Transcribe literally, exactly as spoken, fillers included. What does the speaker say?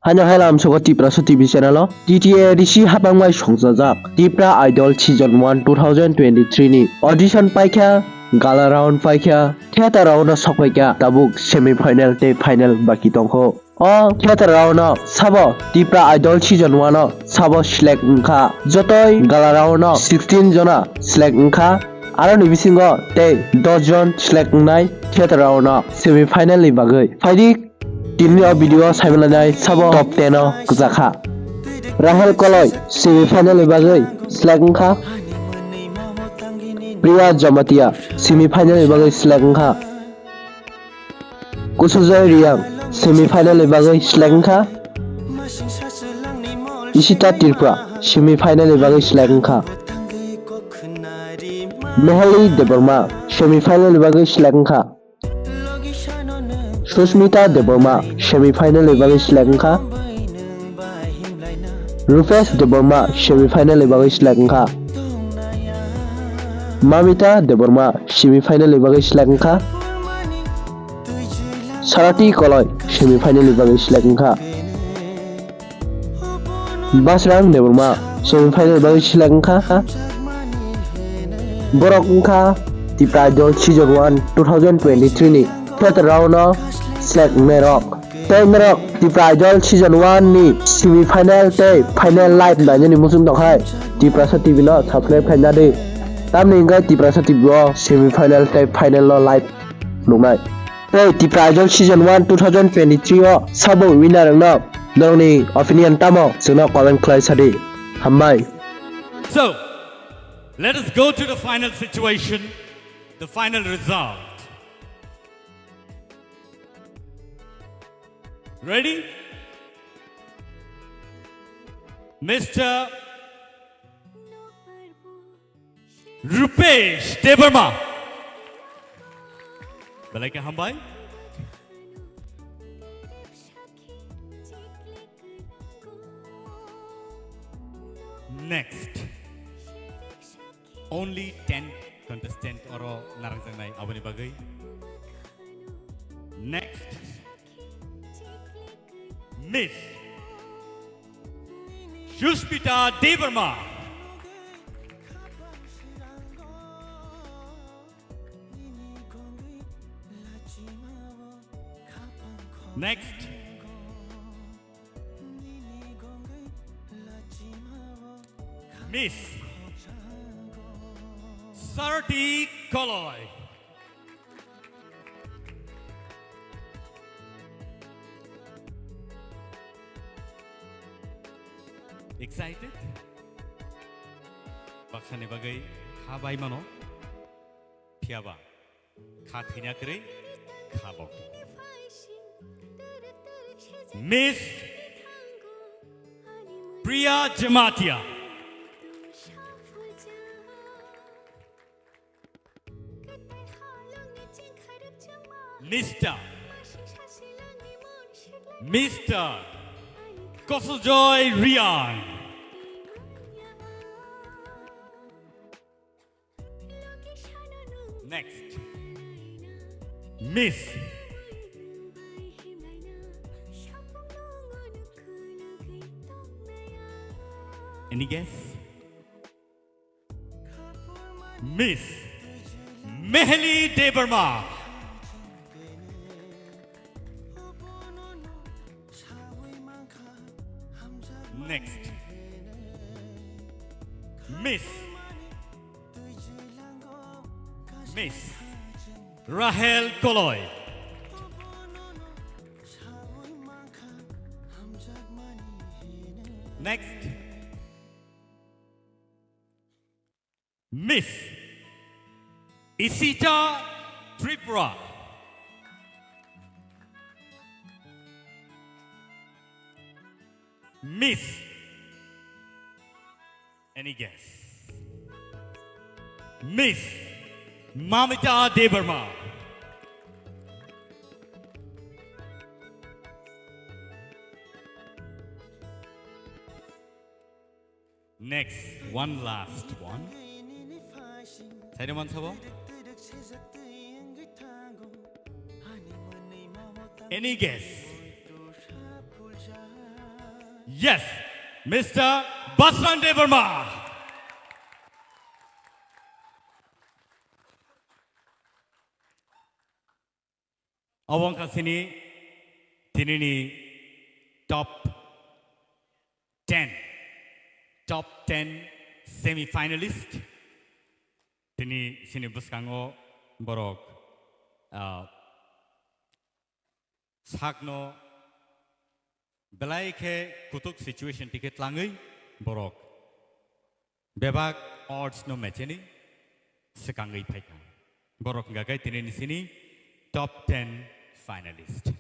Haino hai lam sogo Tiprasa T V channel o T T A D C hapang bai songchajak Tipra Idol Season one two thousand twenty-three ni audition paikha, gala round paikha, theater round o sokpaikha, tabuk semi final tei final baki tongkho. O theater round o sabo Tipra Idol Season one o sabo select wngkha, jotoi gala round o sixteen jona select wngkha, aroni bisingo tei dos jon select wngnai theater round o semi final ni bagwi. Phaidi Tini o video o saimanlainai sabo top ten o kwchakha. Rahel Koloi semi final ni bagwi select wngkha. Priya Jamatia semi final ni bagwi select wngkha. Kusujoy Riang semi final ni bagwi select wngkha. Ishita Tripura semi final ni bagwi select wngkha. Mehali Debbarma semi final ni bagwi select wngkha. Susmita Debbarma semi final ni bagwi select wngkha. Rupesh Debbarma semi final ni bagwi select wngkha. Mamita Debbarma semi final ni bagwi select wngkha. Sarati Koloi semi final ni bagwi select wngkha. Basrang Debbarma semi final bagwi select wngkha. Borok wngkha Tipra Idol Season one two thousand twenty-three ni theater round o select wngnai rok. Tei norok Tipra Idol Season one ni semi final tei final live nainani muchung tongkhai Tiprasa T V no subscribe khaina di. Tamni hwnkhe Tiprasa T V o semi final tei final no live nuknai. Tei Tipra Idol Season one two thousand twenty-three o sabo winner wngno norokni opinion tamo chwngno comment khlai sadi. Hambai. So, let us go to the final situation, the final result. Ready? Mister Rupesh Debbarma. Belai khe hambai. Next. Only ten contestant oro narangjaknai aboni bagwi. Next. Miss Suspita Debbarma. Next. Miss Sarati Koloi. Excited? Baksani bagwi kha bai mano. Phiyaba kha thwina kwrwi kha bo. Miss Priya Jamatia. Mister Mister Kosojoy Riang. Next. Miss. Any guess? Miss Meheli Debbarma. Next. Miss. Miss Rahel Koloi. Next. Miss Isita Tripura. Miss. Any guess? Miss Mamita Debbarma. Next, one last one. Saida man sabo? Any guess? Yes, Mister Basran Debbarma. Obo wngkha chini tinini top ten, top ten semi finalist. Tini chini bwskango borok, ah, sakno belai khe kutuk situation tike tlangwi borok bebak odds no mecheni swkangwi phaikha. Borok hwnkha khe tini ni sini top ten finalist.